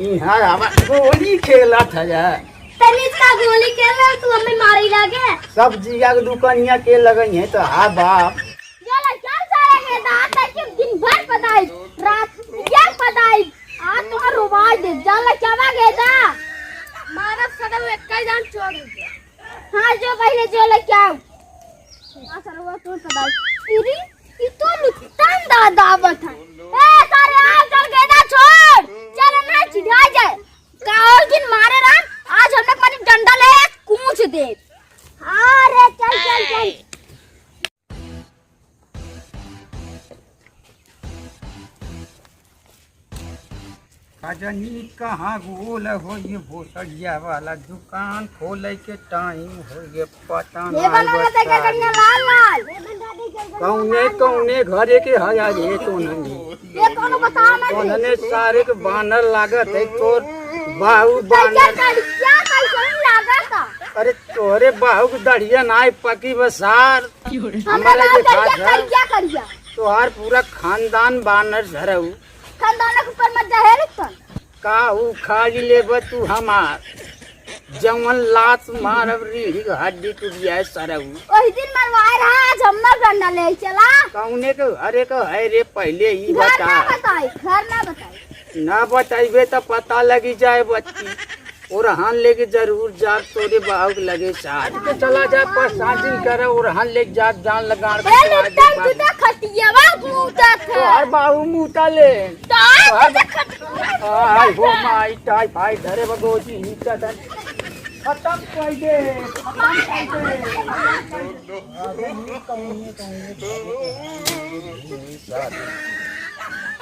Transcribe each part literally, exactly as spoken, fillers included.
इहाँ आवा, गोली खेलत है। तनिष्का गोली खेल रहा, तू हमें मारे लागे। सब्जिया के दुकानिया के लगई है तो हाँ बाप। जो लड़का सारे के दांत है कि दिन भर पदाई, रात या पदाई, आज तोहर रुमाल दे, जा लड़का गेदा। मारब सदा वो एक ही जान चोर हो गया। हाँ, जो पहले जो लेके आओ। हाँ, सरवा तोर पदाई। इरी, ई तो लुत्तन दादा आवत है। ए, सारे, आज चल गेदा छोड़। चल ना, चिढ़ा जाए। का और दिन मारे राम, आज हम लोग मारी डंडा ले कूच दे। हाँ रे, चल, चल, चल। का जानी कहाँ गोल हो ये भोसड़िया वाला दुकान खोले के टाइम हो ये पता ये ना बना बस के देखे सारी। कन्या लाल लाल। कौने कौने घरे के है यार ये तो नहीं। ये कौनो बताओ ना जी। कौने सारे के बानर लागत है तोर बाहू कैसे बानर। करिया कैसे लागत है? अरे तोरे बाहू की दढ़िया ना पकी बसार। हमरा हमारा के गाँव देखा करिया, था। करिया, करिया। तोहार पूरा खानदान बानर सरऊ। खानदान के ऊपर मत जा, हे रुस्तम। का उखाड़ी लेब तू हमार? जवन लात मारब रीढ़ के हड्डी टूट जाए सरऊ। वही दिन मरवाए रहा, आज हम ना डंडा ले चला। कौने के घरे के है रे, पहले ही घर बता। ना बताई, घर ना बताई। ना बताइबे त पता लगी जाए बच्ची। ओरहन लेके जरूर जाब तोरे बाहू के लगे साथ। के चला जा, परेशान जिन करे, ओरहन लेके जाब, जान लगाड़ के ए, चला लुट्टन जा। तू तो खटियावा मूतत है। तोहर बाहू मूता ले। तो तोहर तू तो खटियावा आय हो मूतत है। माई, टाइफाइड धरे बगोजी, हीचत है। खतम कर दे, खतम कर दे।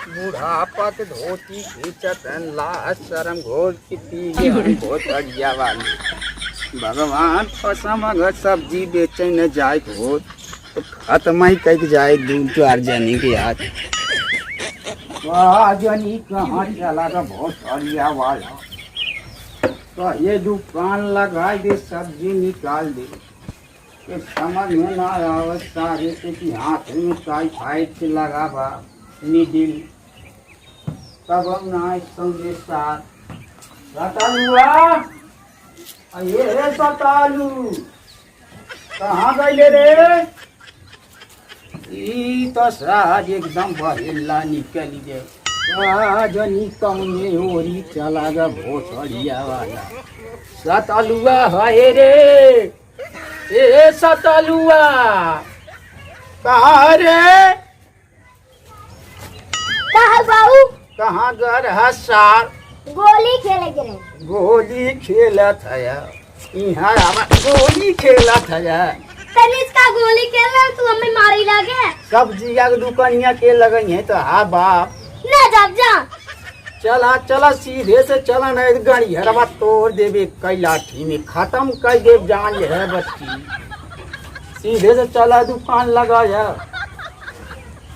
बुढ़ापा के धोती खींचत हैं, लाज शरम घोर के पी गए हैं भोसड़िया वाली। भगवान कसम, अगर सब्जी बेचे न जाए हो, तो खत्म ही कइके जाए दू चार जनी के यार। का जनी कहाँ चला गा भोसड़िया वाला? तो ये दुकान लगाई दे, सब्जी निकाल दे। के समझ में ना आवत सारे के कि हाथ में टाइफाइड के लगा बा निडिल। तब हम ना समझे सार। सतालुआ, आ ये रे सतालू, कहाँ गइले रे? ई तो सार एकदम बहेला निकल गए। का जनी कौने ओरी चला गा भोसड़िया वाला। सतालुआ है रे। ए सतलुआ, कहाँ है रे? का है बाऊ? कहाँ घर है सार? गोली खेले के रहे। गोली खेलत है, इहाँ आवा, गोली खेलत है। तनिष्का गोली खेल रहे, तू हमें मारे लागे। सब्जिया के दुकानिया के लगई है तो हाँ बाप। ना जाब जा। चला, चला, सीधे से चला, नहीं तो गड़ियरवा तोड़ देबे, कई लाठी में खतम कर देब, जान ले है बच्ची। सीधे से चला, दुकान लगा है,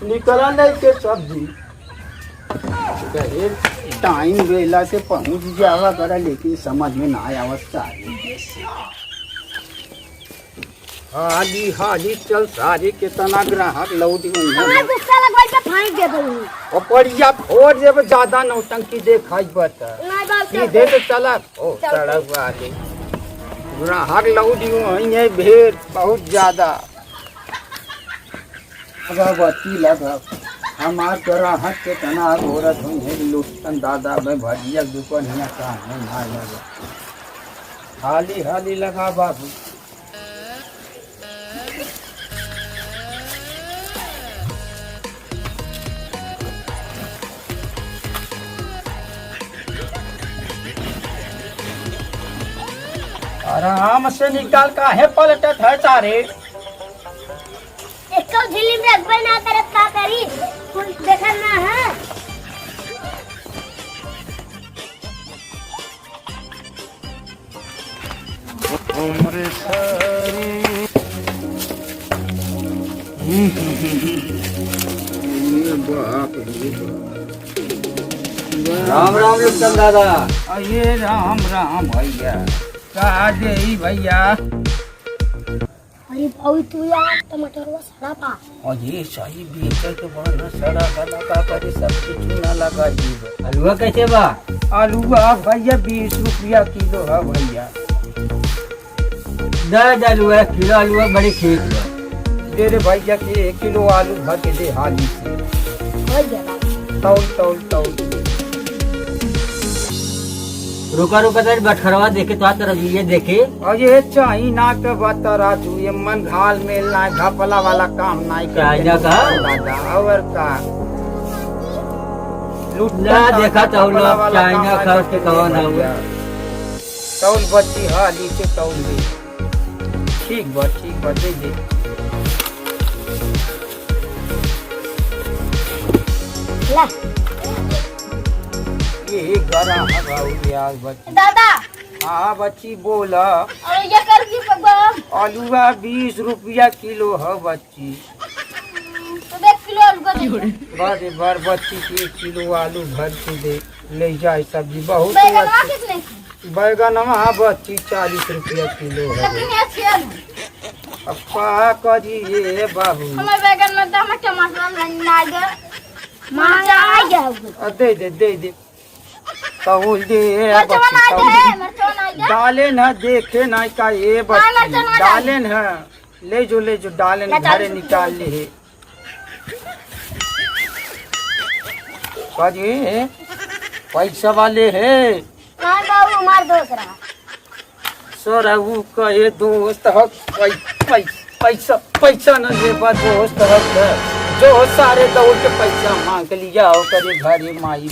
निकला लेके सब्जी। कहे टाइम वेला से पहुँच जावा करा, लेकिन समझ में ना आवत सारी। हाली हाली चल सारे, केतना ग्राहक लौट गइल। हमार गुस्सा लगवाई के फाइन दे दो। और पड़िया फोड़ देब, ज्यादा नौटंकी देखाई बता। नहीं बात सीधे से चला। ओ चल। सड़क वाले ग्राहक लौट गइल है, भीड़ बहुत ज्यादा। भगवती लगा, हमार ग्राहक केतना घोरत होइहैं, लुटन दादा में भजिया दुकानिया का है ना लगा। हाली हाली लगा बाबू। आराम से निकाल, काहे पलटत है सारे? इसको झिल्ली में रखबे ना करत का करी? कुछ देखल ना है। हमरे सारी। बाप रे बाप। राम राम लुटन दादा। अरे राम राम भैया। का दे ई भैया? अरे भाई, तू यार टमाटरवा सड़ा बा। अरे सही बेचे के बा ना, सड़ा गला का करे, सब कुछ ना लगा दीबे। अलुआ कैसे बा? अलुआ भैया बीस रुपया किलो है भैया। दे दे अलुआ, किलो अलुआ बड़ी ठीक बा। दे दे भैया के एक किलो आलू भर के दे हाली से। हो गया। तौल, तौल, तौल। रुका, रुका, तनी बटखरवा देखे, तो तरजुइया देखे। अरे चाइना के बा तरजुइया, मन घाल मेल ना, घपला वाला काम नहीं करते। चाइना का? दादा, और का? लुट्टा ना, ताका देखा तो घपला लोग वाला चाइना काम का नहीं के करते कौन है? भैया। तौल बच्ची हाली से तौल दे। ठीक बा, ठीक बा, दे दे। ला। ये गरम है बाबू यार, बच्ची। दादा। हाँ, बच्ची, बोला। अरे, ये कर की बा? आलूआ बीस रुपया किलो है, बच्ची। तो एक किलो आलू कर दे। भर दे, भर, बच्ची के एक किलो आलू भर के दे, ले जाए सब्जी, बहुत बैगनवा अच्छी। कितने की? बैगनवा बच्ची चालीस रुपया किलो है। लेकिन ये अच्छी है। अब का करी ये बाबू? हमें बैगन में तो हमें टमाटर नहीं, नहीं दे। मरचा आ गया होगा। आ, दे दे, दे दे। कहूल दे, ए मरचवा बच्ची, नहीं कहूल दे, दे। मरचवा नहीं दे। डाले न देखे नहीं का, ए हाँ, बच्ची, मरचवा नहीं। डाले न। ले जो, ले जो, डाले न, ना, घरे चालीस रुपया निकाल ले है। का जी, पैसा वाले है। हाँ बाबू, हमार दोस्त रहा। सर, ऊ कहे दोस्त ह, पै-, पै-, पैसा, पैसा न लेबा दोस्त ह, जो सारे दौड़ के पैसा मांग लिया, ओकरे घरे माई